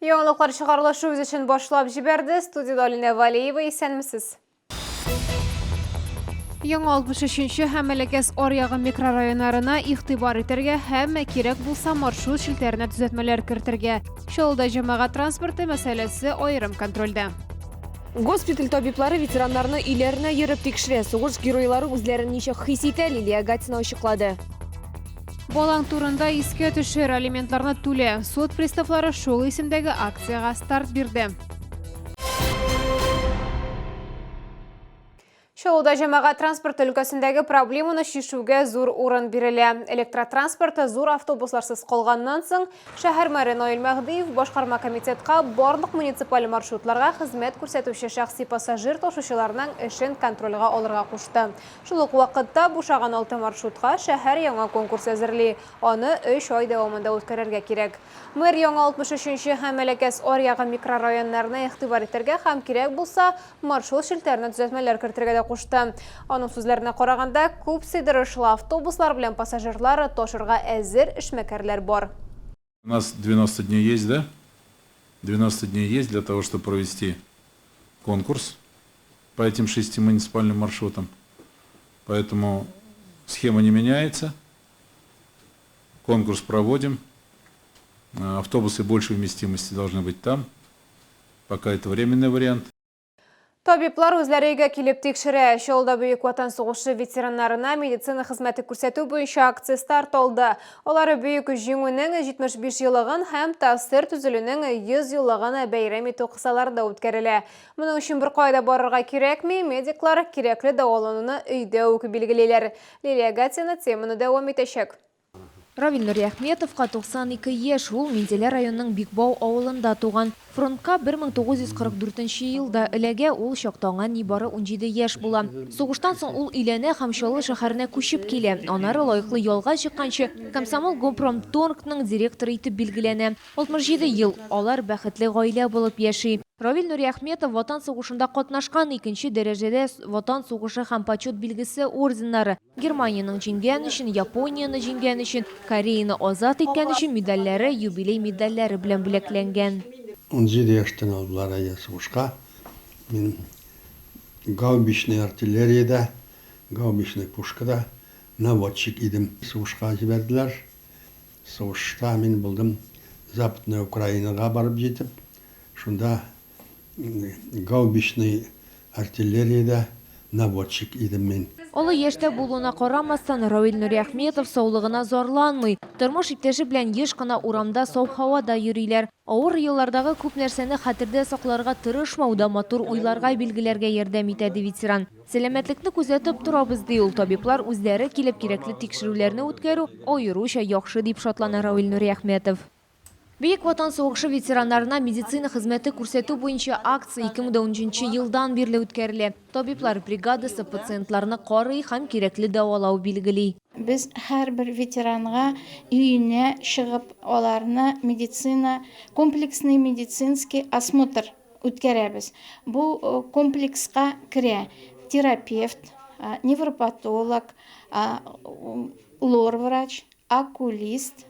Яңалыклар чыгарылышы үз эшен башлап җибәрде. Студиядә Алинә Валеева, исәнмесез. Яңа 63 нче һәм Мәләкәс аръягы микрорайоннарына игътибар итәргә һәм, кирәк булса, маршрут челтәренә төзәтмәләр кертергә. Чаллыда җәмәгать транспорты мәсьәләсе аерым контрольдә. Госпиталь табиблары ветераннарны өйләренә йөреп тикшерә. Сугыш геройлары үзләрен ничек хис итә, Лилия Гатина ачыклады. Балаң турында искә төшер, алиментларны түлә. Суд приставлары шул исемдәге акциягә старт бирде. Чаллыда җәмәгать транспорты өлкәсендәге проблеманы чишүгә зур урын бирелә. Электротранспорты зур автобусларсыз калганнан соң, шәһәр мэры Наил Мәһдиев башкарма комитетка барлык муниципаль маршрутларга хезмәт күрсәтүче шәхси пассажир ташучыларның эшен контрольгә алырга кушты. Шул ук вакытта бушаган алты маршрутка шәһәр яңа конкурс әзерли. Аны өч ай дәвамында үткәрергә кирәк. Мэр яңа 63 нче һәм Мәләкәс аръягы микрорайоннарына игътибар итәргә һәм, кирәк булса, маршрут челтәренә төзәтмәләр кертергә дә кушты. Аның сүзләренә караганда, күп сыйдырышлы автобуслар белән пассажирлар ташырга әзер эшмәкәрләр бар. У нас 90 дней есть, да? 90 дней есть для того, чтобы провести конкурс по этим шести муниципальным маршрутам. Поэтому схема не меняется. Конкурс проводим. Автобусы большей вместимости должны быть там. Пока это временный вариант. Табиблар үзләре өйгә килеп тикшерә. Чаллыда Бөек Ватан сугышы ветераннарына медицина хезмәте күрсәтү буенча акция старт алды. Алар Бөек Җиңүнең 75 еллыгын һәм ТАССР төзелүнең 100 еллыгын бәйрәм итү кысаларында үткәрелә. Моның өчен беркая да барырга кирәкми, медиклар кирәкле дәвалануны өйдә үк билгелиләр. Лилия Гатина теманы дәвам итәчәк. Равил Нуриәхметовка 92 яшь, ул Минзәлә районының Бикбау авылында туган. Фронтка 1944 нче елда эләгә, ул чакта аңа нибары 17 яшь була. Сугыштан соң ул өйләнә һәм Чаллы шәһәренә күчеп килә. Аннары лаеклы ялга чыкканчы Комсомол Гопромторгның директоры итеп билгеләнә. 67 ел алар бәхетле гаилә булып яши. Равил Нуриәхметов Ватан сугышында катнашкан, икенче дәрәҗәдә Ватан сугышы һәм Почет билгесе орденнары, Германиянең җиңгән өчен, Японияне җиңгән өчен, Кореяне азат иткән өчен медальләре, юбилей медальләре белән бүләкләнгән. 17 яшьтән алдылар әйе сугышка. Мин гаубичный артиллериядә, гаубичный пушкада наводчик идем. Сугышка җибәрделәр. Сугышта мин булдым Западная Украинага барып җитеп, шунда Гаубичный артиллериядә наводчик идем мин. Олы яшьтә булуына карамастан, Равил Нуриәхметов саулыгына зарланмый. Тормыш иптәше белән еш кына урамда саф һавада йөриләр. Авыр еллардагы күп нәрсәне хәтердә сакларга тырышмау да матур уйларга билгеләргә ярдәм итә, ди ветеран. Сәламәтлекне күзәтеп торабыз, ди ул. Табиблар үзләре килеп кирәкле тикшерүләрне үткәрү аеруча яхшы, дип шатлана Равил Нуриәхметов. Бөек Ватан сугышы ветераннарына медицина хезмәте күрсәтү буенча акция 2013 елдан бирле үткәрелә. Табиблар бригадасы пациентларны карый һәм кирәкле дәвалау билгели. Без һәрбер ветеранга өенә чыгып, аларны медицина, комплексный медицинский осмотр үткәрәбез. Бу комплекска керә терапевт, невропатолог, лор-врач, Окулист,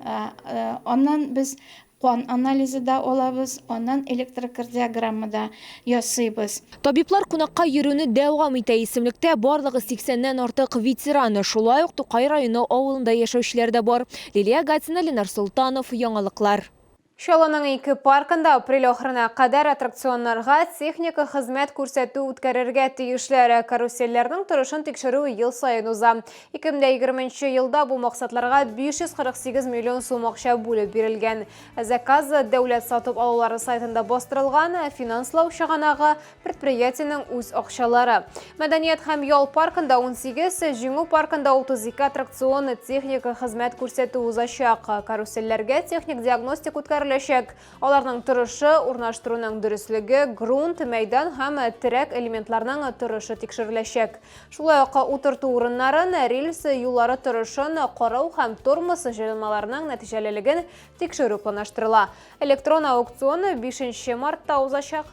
аннан без кан анализы да алабыз, аннан электрокардиограмма да ясыйбыз. Табиблар кунакка йөрүне дәвам итә. Исемлектә барлыгы сиксәннән артык ветеран, шулай ук Тукай районы авылында яшәүчеләр дә бар. Лилия Гатина, Ленар Солтанов, Яңалыклар. Чаллының ике паркында апрель ахырына кадәр аттракционнарга техника хезмәт күрсәтү үткәрергә тиешләр. Карусельләрнең торышын тикшерү ел саен уза. 2020 нче елда бу максатларга 548 миллион сум акча бүлеп бирелгән. Заказ дәүләт сатып алулары сайтында бастырылган, финанслау чыганагы, Предприятиенең үз акчалары. Мәдәният һәм ял паркында 18, Җиңү паркында 32 аттракцион техника хезмәт күрсәтү узачак. Карусельләргә техник диагностик үткәреләчәк. Аларның торышы, урнаштыруның дөреслеге, грунт, мәйдан һәм терәк элементларның торышы тикшереләчәк. Шулай ук утырту урыннарын, рельс юллары торышын карау һәм тормоз җайланмаларының нәтиҗәлелеген тикшерү планлаштырыла. Электрон аукцион 5 мартта узачак.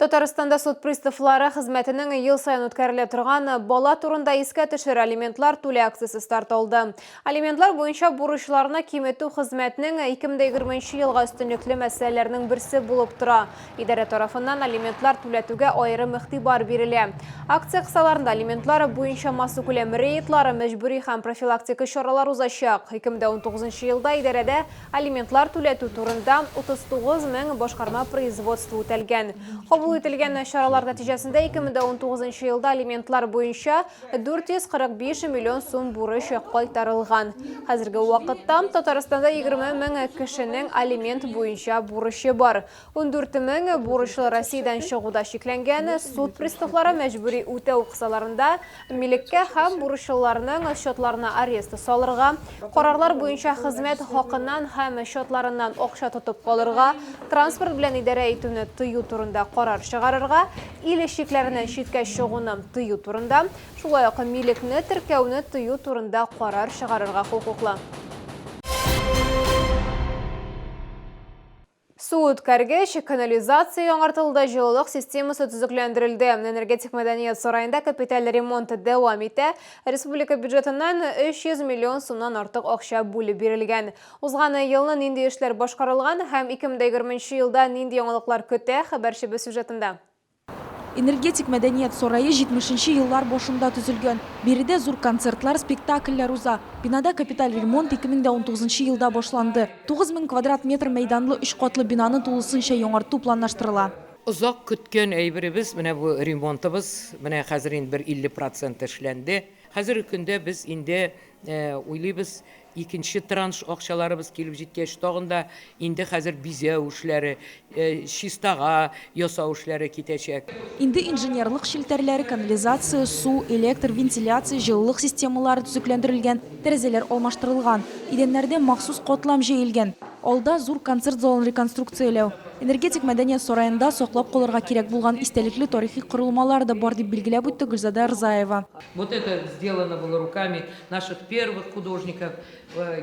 Татарстанда суд приставлары хезмәтенең ел саен үткәрелә торган Бала турында искә төшер алиментлар түлә акциясе старт алды. Алиментлар буенча бурычларны киметү хезмәтнең 2020 елга өстенлекле мәсьәләләрнең берсе булып тора. Идарә тарафыннан алиментлар түләтүгә аерым игътибар бирелә. Акция кысаларында алиментлар буенча массакүләм рейдлар, мәҗбүри һәм профилактика чаралар узачак. 2019 елда идарәдә Алиментлар түләтү турында 39 мең башкарма производство үтәлгән. Кабул ителгән чаралар нәтиҗәсендә 2019 елда алиментлар буенча 445 миллион сум бурыч кайтарылган. Хәзерге вакытта Татарстанда 20 мең кешенең алимент буенча бурычы бар. 14 мең бурычлы Россиядән чыгуда чикләнгән, суд приставлары мәҗбүри үтәү кысаларында милеккә һәм бурычлыларның счетларына арест салырга, карарлар буенча хезмәт хакыннан һәм счетларыннан акча тотып калырга, транспорт белән идарә итүне тыю турында карар чыгарырга, ил чикләреннән читкә чыгуны тыю турында, шулай ук милекне теркәүне тыю турында карар чыгарырга хокуклы. Су үткәргеч, канализация яңартылды, җылылык системасы төзекләндерелде. Энергетик мәдәният сараенда капиталь ремонт дәвам итә. Республика бюджетыннан 300 миллион сумнан артык акча бүлеп бирелгән. Узган елны нинди эшләр башкарылган һәм 2020 елда нинди яңалыклар көтә, хәбәрчебез сюжетында. Энергетик мәдәният сарае 70 нче еллар башында төзелгән. Биредә зур концертлар, спектакльләр уза. Бинада капиталь ремонт 2019 нчы елда башланды. 9000 квадрат метр мәйданлы өч катлы бинаны тулысынча яңарту планлаштырыла. Озак көткән әйберебез, менә бу ремонтыбыз, менә хәзер инде бер 50 процент эшләнде. Хәзерге көндә без инде уйлыйбыз, икенче транш акчаларыбыз килеп җиткәч, тагын да инде хәзер бизәү эшләре, чистага ясау эшләре китәчәк. Инде инженерлык челтәрләре, канализация, су, электр, вентиляция, җылылык системалары төзекләндерелгән, тәрәзәләр алмаштырылган. Идәннәрдә махсус катлам җәелгән. Алда, зур концерт залын реконструкцияләү. Энергетик мәдәният сараенда саклап калырга кирәк булган истәлекле тарихи корылмалар да бар, дип билгеләп үтте Гөлзада Рзаева. Вот это сделано было руками наших первых художников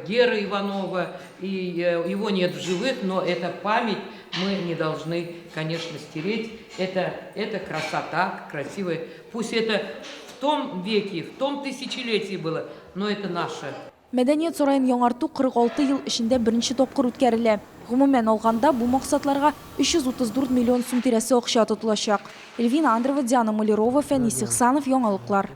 Геры Иванова, и его нет в живых, но эта память мы не должны, конечно, стереть. Это, это красота, красивая. Пусть это в том веке, в том тысячелетии было, но это наше. Мәдәният сараен яңарту 46 ел эчендә беренче тапкыр үткәрелә. Гомумән алганда, бу максатларга 334 миллион сум тирәсе акча тотылачак. Эльвина Андрова, Диана Малярова, Фәнис Ихсанов, Яңалыклар.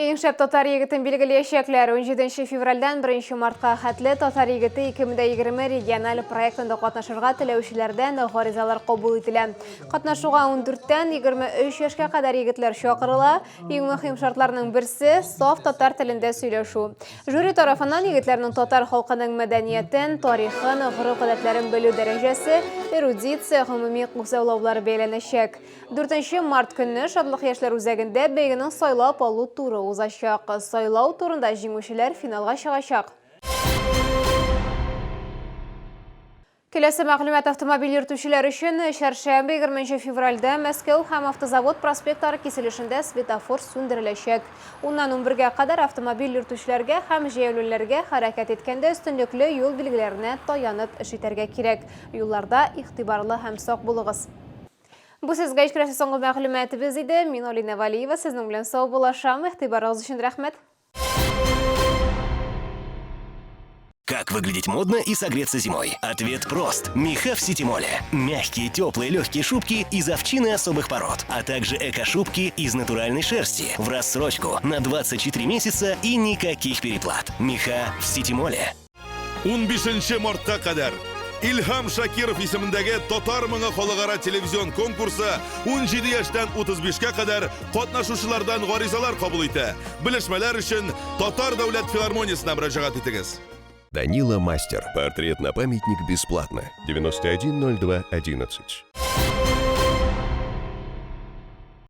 Иң шәп татар егетен билгеләячәкләр. 17 февральдән 1 мартка хәтле Татар егете 2020 региональ проектында катнашырга теләүчеләрдән гаризалар кабул ителә. Катнашуга 14-тән 23 яшькә кадәр егетләр чакырыла. Иң мөһим шартларның берсе, саф татар телендә сөйләшү. Жюри тарафыннан егетләрнең татар халкының мәдәниятен, тарихын, гореф-гадәтләрен белү дәрәҗәсе, эрудиция, гомуми күзаллаулар бәяләнәчәк. Дүртенче март көнне Шатлык яшьләр үзәгендә бәйгенең сайлап алу туры узачак. Сайлау турында җиңүчеләр финалга чыгачак. Киләсе мәгълүмат автомобиль йөртүчеләр өчен чәршәмбе 20 февральдә Мәскәү һәм Автозавод проспектлары киселешендә светофор сүндереләчәк. Уннан унбергә кадәр автомобиль йөртүчеләргә һәм җәяүлеләргә хәрәкәт иткәндә өстенлекле юл билгеләренә таянып эш итәргә кирәк. Юлларда игътибарлы һәм сак булыгыз. Бу сезгә җиткерәсе соңгы мәгълүматыбыз иде. Мин Алинә Валиева сезнең белән саубуллашам. Игътибарыгыз өчен рәхмәт. Как выглядеть модно и согреться зимой? Ответ прост. Меха в Ситимоле. Мягкие, теплые, легкие шубки из овчины особых пород, а также эко-шубки из натуральной шерсти в рассрочку на 24 месяца и никаких переплат. Меха в Ситимоле. 15 мартка кадәр Илһам Шакиров исемендәге Татар моңы халыкара телевизион конкурсы 17 яшьтән 35-кә кадәр катнашучылардан гаризалар кабул итә. Белешмәләр өчен Татар дәүләт филармониясенә мөрәҗәгать итегез. Данила Мастер. Портрет на памятник бесплатно. 91 02 11.